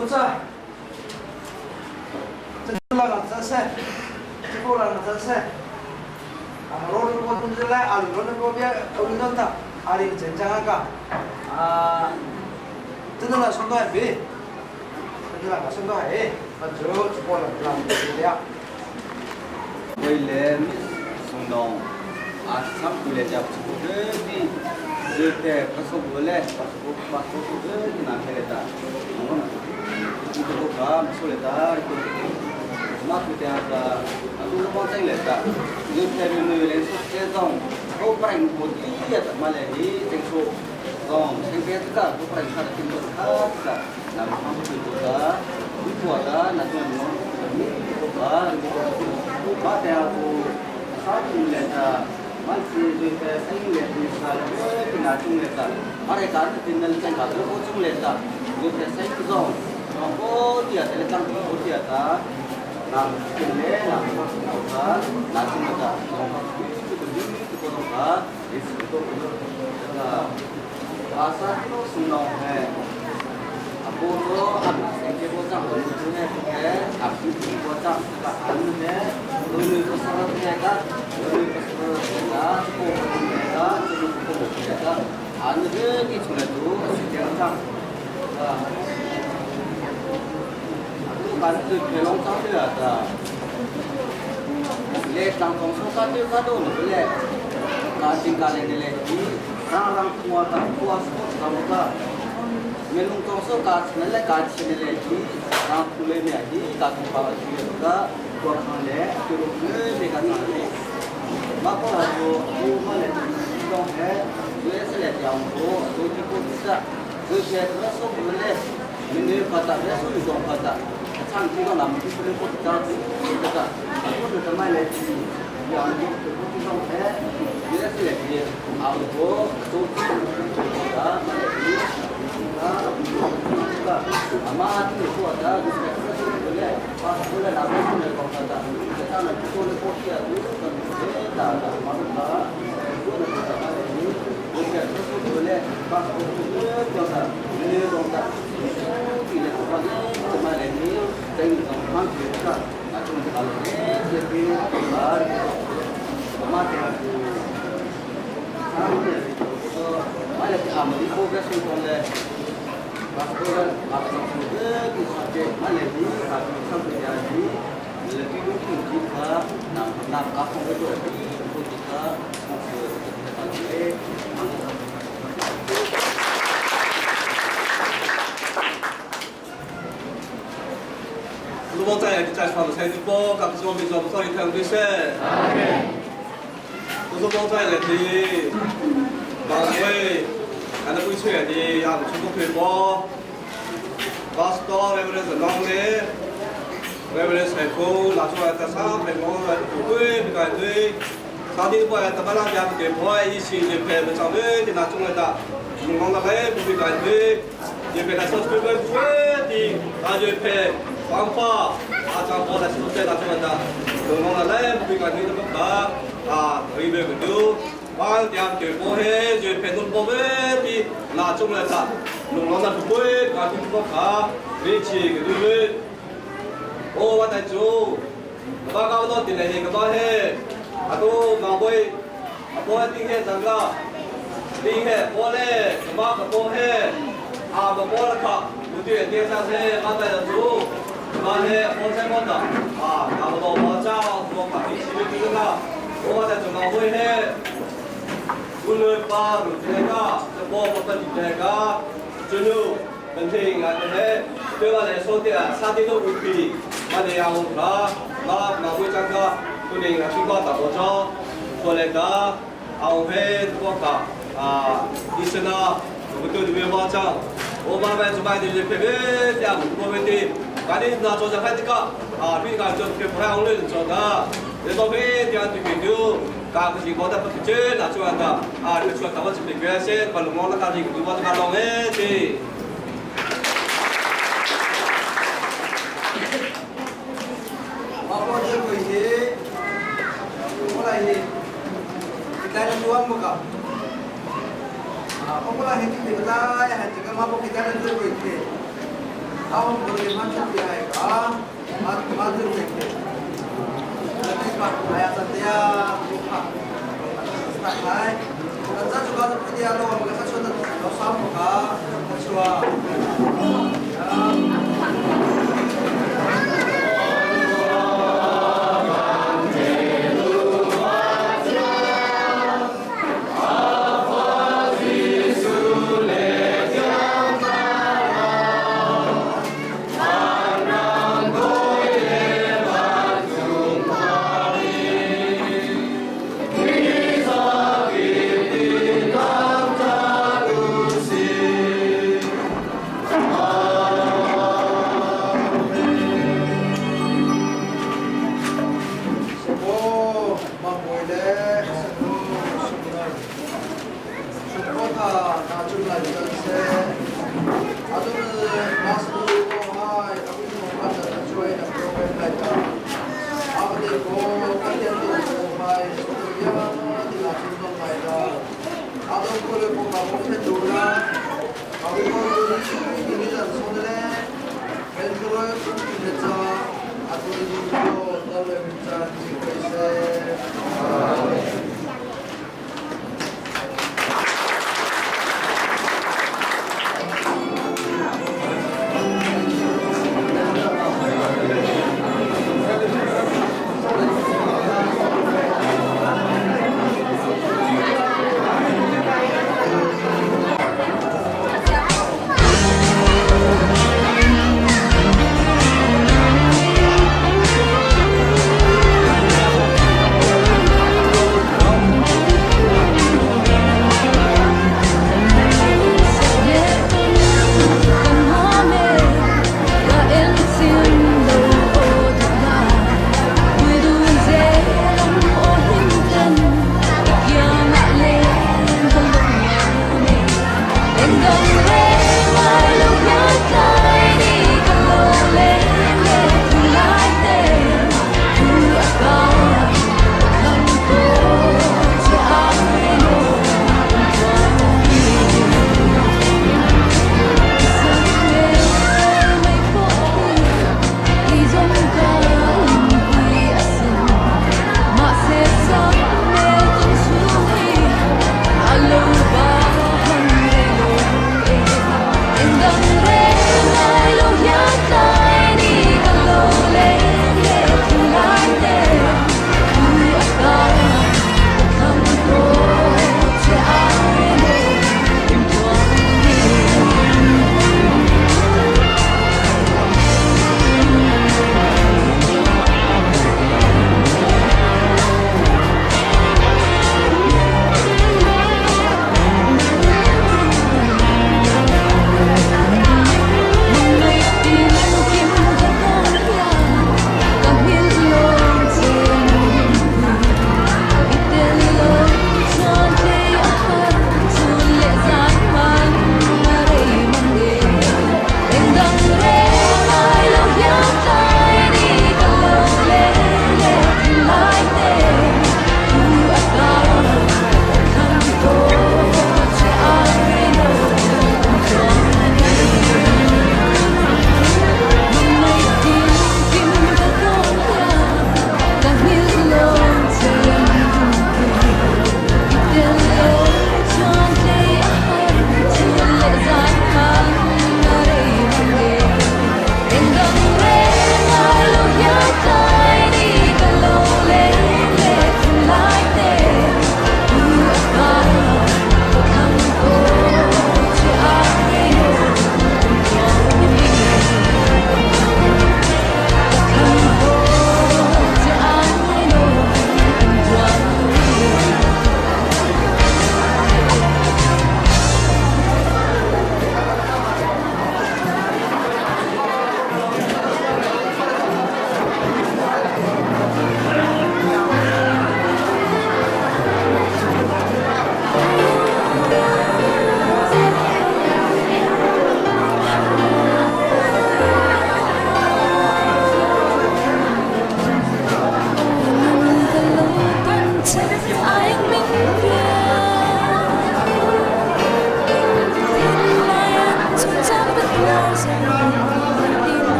Tuca Catulang ang sase, Cipulang ang sase, ang rol ko tunjala, al rol ko bia ulunta, ari cenjang ka. Ah, tunjala sondo hai bi, tunjala ka sondo hai, ma jo cipulang lang dia. Hoi le mis sungdong a sam ku le jap chu ku bi je te kaso bu le paso bu paso ku bi na hele ta ngom ku ko ka so le ta ko ma ku te ta atu ko chang le ta je te ru nu le so che zong ko prang ko ti ya ta ma le hi cheng so zong cheng pe ta ko prang kha tin ko kha ta na ma ku ko ta ku ko ta na tu no ni ko ba ma te ku sa ku le ta ma chi je te sai le ti sa le ti na chung le ta ma re ka tin nal chang ka ko chung le ta je te sai ku zong ko ti ya te le chang ko ti ya ta na tin le na ma ko ta na chung le ta ku ku ni ku ko ka is ko ko ta asa to sung he 阿波罗阿圣杰波藏，罗尼呢，阿皮波藏，阿努呢，罗尼波萨拉呢个，罗尼波萨拉呢个，波波呢个，这个波波呢个，阿努呢，你出来都是这样藏，啊，阿都干脆开龙藏的啊，ले tang kong so ka te ka do no le ka ting ka le le ni rang rang khua ta khua so ka mo ka melung tong so ka chne le ka chne le hi rang khu le me hi ka ku pa chi ka ko khang le tu ro ne me ka na le ma ko ha jo u ma le tong he ye se le tiang ko to ti ko sa ye se ra so bu le me ne pa ta le so yu dong pa ta 唱这个南部的国家这个，我是怎么来去？养的我这种哎，原来是来的，啊，我都啊，啊，阿妈听说的，就是这个嘞，啊，后来那边是讲的，这样的做的过去啊，都是的，马上他，我那个啥嘞，我这这个嘞，把我这个叫啥，没有懂的，这个我怎么来呢？在你从看学的，那种好嘞，这边啊，妈的，啊，mà đi cô cái xung quanh này và cô ra và xong rồi cái sạp chế mà lại đi và xong rồi nhà đi là cái đúng thì chỉ có nằm nằm các không có chỗ đi cô chỉ có một người thì cái 卢邦在在床的菜直播，刚是我们做不少一条对线。卢邦在来的，马会，俺那不去的，俺们出国推播。巴斯多来不来是啷的？来不来菜谱，拿出来在上面我来不对不敢对。上帝不爱他们那家不给破，一起就拍不上对的那种来的，你忙那来不敢对，就被他说出来不对的，那就拍。方法啊，张波来是在那种的，龙龙来不敢对的不打啊，特别不丢。万点对波嘿，就拍东波呗的那种来的，龙龙那不会，敢对不打，没钱个对不对？哦，我在做，我搞到点来个巴嘿，啊都马会，啊波丁嘿三个，丁嘿波嘞，个马个波嘿，啊个波了卡，不对，电商车马在做。马嘿，波菜波的，啊，那么多波จ้我卡你西边这个，我在做马会嘿，无论巴鲁这个，这波波的这个，就路问题啊这些，对我来说的啊，差点都无比，马的要啦，马马会这个，不能啊，去搞大波จ้过来个，啊我们我卡啊，医生啊，我们对对面波จ้我慢慢做慢点就别别这样，我们的。赶紧拿做着拍这个啊，比如讲就别不太红的做的，你到边这样就给丢，搞个情况他不直拿出来的啊，你出来他们就别关心，把龙王那个这个我这个龙哎对。 Ma po je ko hi ko la hi kita na tuang mo ka ah ko la hi ti la ya ha ka ma po kita na tu ko hi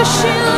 Ka hrilh.